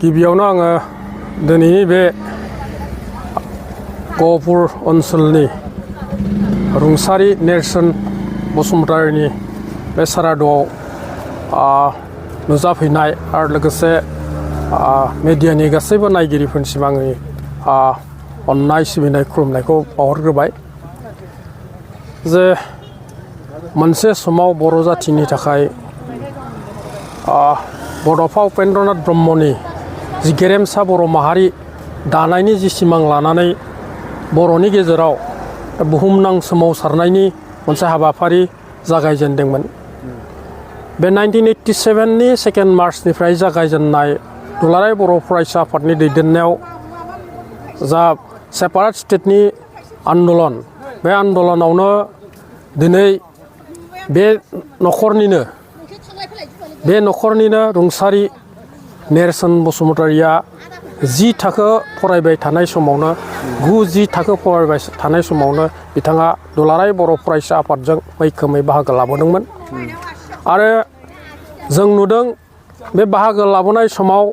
गिबियावनो आङो दिनैनि बे गहपुर ओनसोलनि रुंसारि नेरसोन बसुमतारीनि बे सारादुआव नुजाफैनाय आरो लोगोसे मेडियानि गासैबो नायगिरिफोरनिसिम आंनि अननाय सिबिनाय खुलुमनायखौ बावहरग्रोबाय जे मोनसे समाव बर' जाथिनि थाखाय बड'फा उपेन्द्रनाथ ब्रह्मनि जि गेरेमसा बर' माहारि दानायनि जि सिमां लानानै बर'नि गेजेराव बुहुमनां सोमावसारनायनि मोनसे हाबाफारि जागायजेनदोंमोन। बे 1987 नि 2 मार्चनिफ्राय जागायजेननाय दुलाराय बर' फरायसा आफादनि दैदेननायाव जा सेपारेट स्टेटनि आन्दलन बे आन्दलनावनो दिनै बे न'खरनिनो रुंसारि नेरसोन बसुमतारीया 10 थाखो फरायबाय थानाय समावनो 9-10 थाखो फरायबाय थानाय समावनो बिथाङा दुलाराय बर' फरायसा आफादजों मैखोमै बाहागो लाबोदोंमोन आरो जों नुदों बे बाहागो लाबोनाय समाव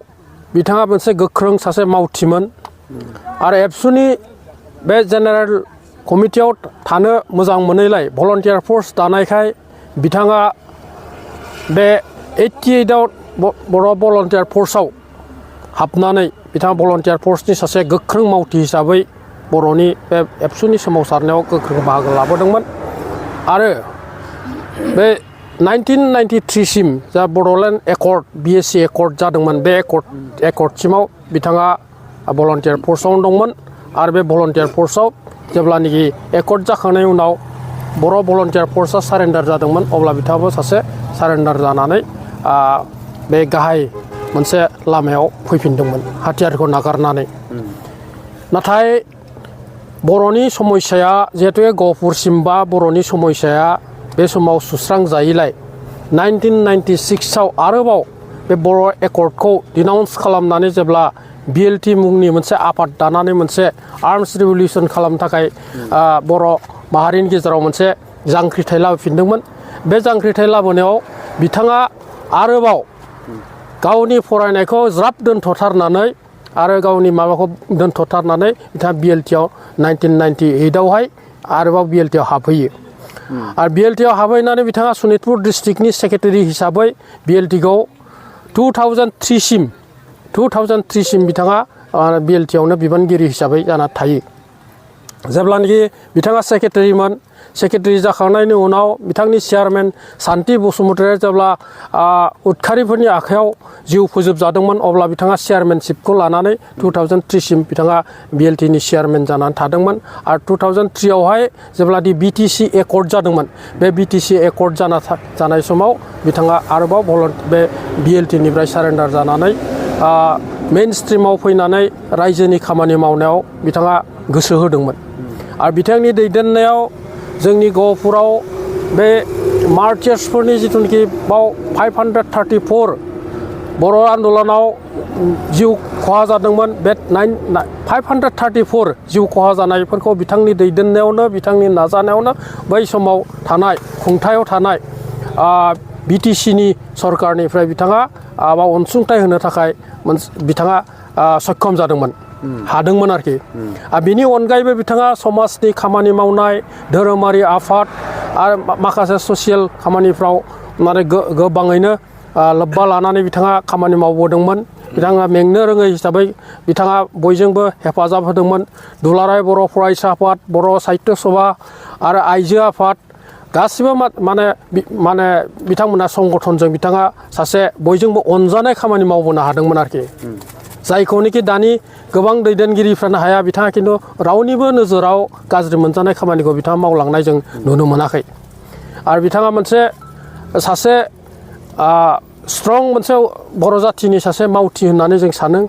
बिथाङा मोनसे गोख्रों सासे मावथिमोन आरो एबसुनि बे जेनेरेल कमिटियाव थानो मोजां मोनैलाय भलन्टियार फर्स दानायखाय बिथाङा बे 88 आव बर' भलन्टियार फर्सआव हाबनानै बिथाङा भलन्टियार फर्सनि सासे गोख्रों मावथि हिसाबै बर'नि बे एबसुनि सोमावसारनायाव गोख्रों बाहागो लाबोदोंमोन आरो बे 1993 सिम जा बड'लेण्ड एकर्ड BSc एकर्ड जादोंमोन बे एकर्डसिमाव बिथाङा भलन्टियार फर्सआवनो दंमोन आरो बे भलन्टियार फर्सआव जेब्लानोखि एकर्ड जाखांनायनि उनाव बर' भलन्टियार फर्सआ सारेन्डार जादोंमोन अब्ला बिथाङाबो सासे सारेन्डार जानानै बे गाहाय मोनसे लामायाव फैफिनदोंमोन हाथियारखौ नागारनानै। नाथाय बर'नि समस्याया जिहेतु गहपुरसिम बा बर'नि समस्याया बे समाव सुस्रांजायैलाय 1996 आव आरोबाव बे बर' एकर्डखौ डिनाउन्स खालामनानै जेब्ला BLT मुंनि मोनसे आफाद दानानै मोनसे आर्मस रिभलिउसन खालामनो थाखाय बर' माहारिनि गेजेराव मोनसे जांख्रिथाय लाबोफिनदोंमोन। बे जांख्रिथाय लाबोनायाव बिथाङा आरोबाव गावनि फरायनायखौ ज्राब दोनथ'थारनानै आरो गावनि माबाखौ दोनथ'थारनानै बिथाङा BLT आव 1998 आवहाय आरोबाव BLT आव हाबहैयो आरो BLT आव हाबहैनानै बिथाङा सनितपुर डिस्ट्रिक्टनि सेक्रेटारि हिसाबै BLT खौ 2003 सिम बिथाङा BLT आवनो बिबानगिरि हिसाबै जाना थायो। जेब्लानोखि बिथाङा सेक्रेटारि जाखांनायनि उनाव बिथांनि चेयारमेन सान्ति बसुमतारीया जेब्ला उदखारिफोरनि आखायाव जिउ फोजोबजादोंमोन अब्ला बिथाङा चेयारमेनशिपखौ लानानै 2003 सिम बिथाङा BLT नि चेयारमेन जानानै थादोंमोन आरो 2003 आवहाय जेब्लादि BTC एकर्ड जादोंमोन बे BTC एकर्ड जानाय समाव बिथाङा आरोबाव बे BLT निफ्राय सारेन्डार जानानै मेइन स्ट्रिमाव फैनानै रायजोनि खामानि मावनायाव बिथाङा गोसो होदोंमोन आरो बिथांनि दैदेननायाव जोंनि गहपुराव बे मार्टियार्सफोरनि जिथुनाखि बाव 534 बर' आन्दलनाव जिउ खहा जादोंमोन बे 534 जिउ खहा जानायफोरखौ बिथांनि दैदेननायावनो बिथांनि नाजानायावनो बै समाव थानाय खुंथायाव थानाय BTC नि सरकारनिफ्राय बिथाङा अनसुंथाइ होनो थाखाय बिथाङा सक्षम जादोंमोन हादोंमोन आरोखि बिनि अनगायैबो बिथाङा समाजनि खामानि मावनाय धोरोमारि आफाद आरो माखासे ससियेल खामानिफ्राव माने गोबाङैनो लोब्बा लानानै बिथाङा खामानि मावबोदोंमोन। बिथाङा मेंनो रोङै हिसाबै बिथाङा बयजोंबो हेफाजाब होदोंमोन। दुलाराय बर' फरायसा आफाद बर' साहित्य सभा आरो आइजो आफाद गासिबो माने बिथांमोना संगठनजों बिथाङा सासे बयजोंबो अनजानाय खामानि मावबोनो हादोंमोन आरोखि जायखौनोखि दानि गोबां दैदेनगिरिफ्रानो हाया बिथाङा खिन्थु रावनिबो नोजोराव गाज्रि मोनजानाय खामानिखौ बिथाङा मावलांनाय जों नुनो मोनाखै आरो बिथाङा सासे स्ट्रं मोनसे बर' जाथिनि सासे मावथि होननानै जों सानो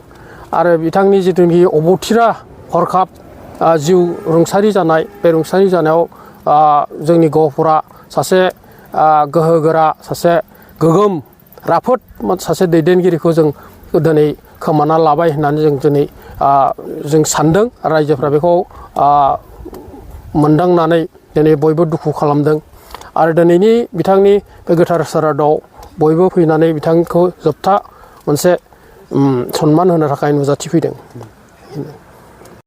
आरो बिथांनि जिथुनाखि अबथिरा हरखाब जिउ रुंसारि जानाय बे रुंसारि जानायाव जोंनि गहपुरा सासे गोहोगोरा सासे गोगोम राफोद सासे दैदेनगिरिखौ जों दिनै खोमाना लाबाय होननानै जों दिनै जों सानदों रायजोफ्रा बेखौ मोनदांनानै दिनै बयबो दुखु खालामदों आरो दिनैनि बिथांनि बे गोथार सारादुआव बयबो फैनानै बिथांखौ जोबथा मोनसे सनमान होनो थाखाय नुजाथिफैदों।